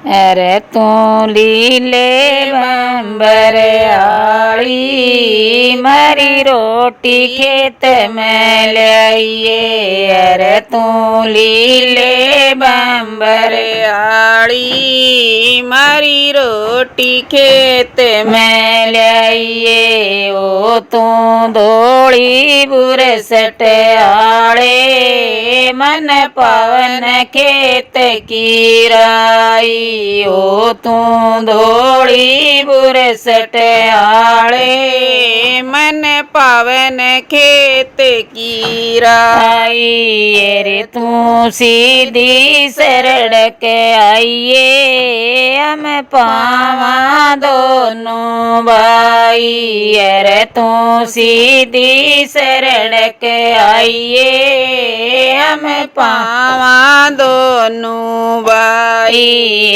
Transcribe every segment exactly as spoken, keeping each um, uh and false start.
अरे तू लीले बंबर आली, मारी रोटी खेत में ल्याइए। अरे तू लीले बंबर आली, मारी रोटी खेत में ल्याइए। ओ तू धोली बुरसट आले, मन पावन खेत की राई। ओ तू धोली बुरसट आले, मन पावन खेत की राई। रे तू सीधी सड़क आइए, हम पावा दोनों भाई। अरे तू सीधी सड़क आइए, हम पावा दोनों भाई।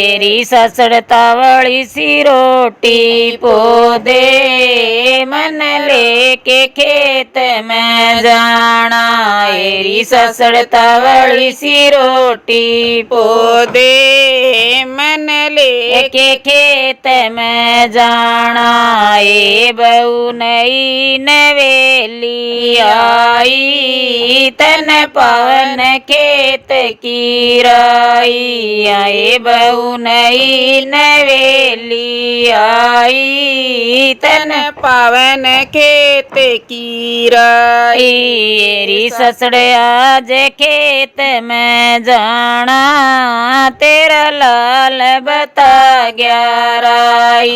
एरी ससड़ तावली सी रोटी पो दे, मन लेके खेत में जाना। एरी ससड़ तावली सी रोटी पो दे, मन लेके खेत में जाना। ए बहू नई नवेली आई, तन पावन खेत की राई। आए बहू नई नवेली आई, तन पावन खेत की राई। एरी ससड़ आज खेत में जाना, तेरा लाल बता गया राई।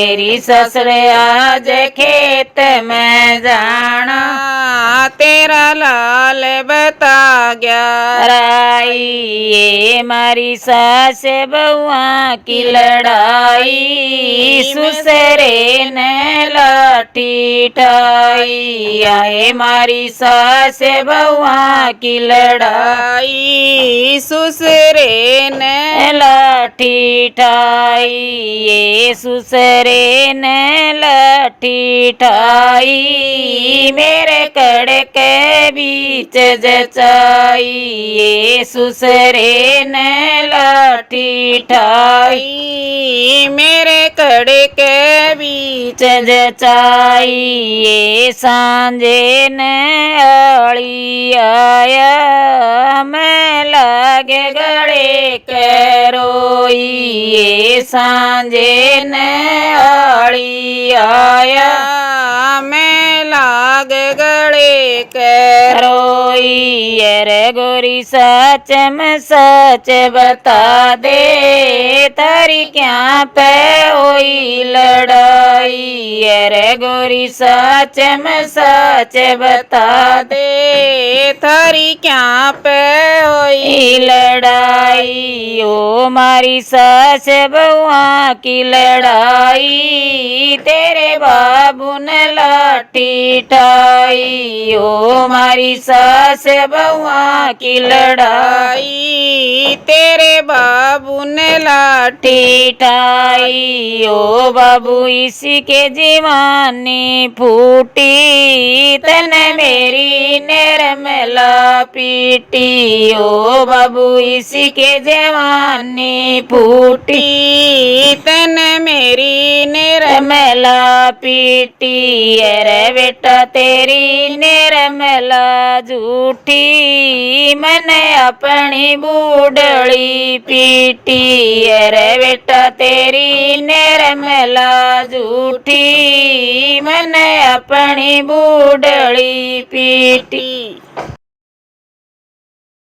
एरी ससड़ आज खेत में जाना, तेरा लाल बता गया राई। ए मारी सास बहुआ की लड़ाई, सुसरे ने लाठी ठाई। आए मारी सास बहुआ की लड़ाई, सुसरे ने लाठी ठाई। ए सुसरे ने लाठी ठाई, मेरे कड़क बीच जचाई। ए सुसरे ने लाठी ठाई, मेरे कड़क बीच जचाई। ए सांझे ने आली आया, मैं लाग गले के रोई। ए सांझे ने आली आया, मैं लाग गले के रोई। अरे गोरी सच में सच बता दे, थारी क्या पे हुई लड़ाई। अरे गोरी सच में सच बता दे, थारी क्या पे हुई लड़ाई। ओ मारी सास बहुआ की लड़ाई, तेरे बाबू ने लाठी ठाई। ओ मारी सास बहुआ की लड़ाई, तेरे बाबू ने लाठी ठाई। ओ बाबू इसी के जवानी फूटी, तने मेरी निर्मला पीटी। ओ बाबू इसी के जवानी फूटी, तने मेरी निर्मला पीटी। अरे बेटा तेरी निर्मला झूठी, मने अपनी बूढ़ली पीटी। अरे बेटा तेरी निर्मला झूठी, मने अपनी बूढ़ली पीटी।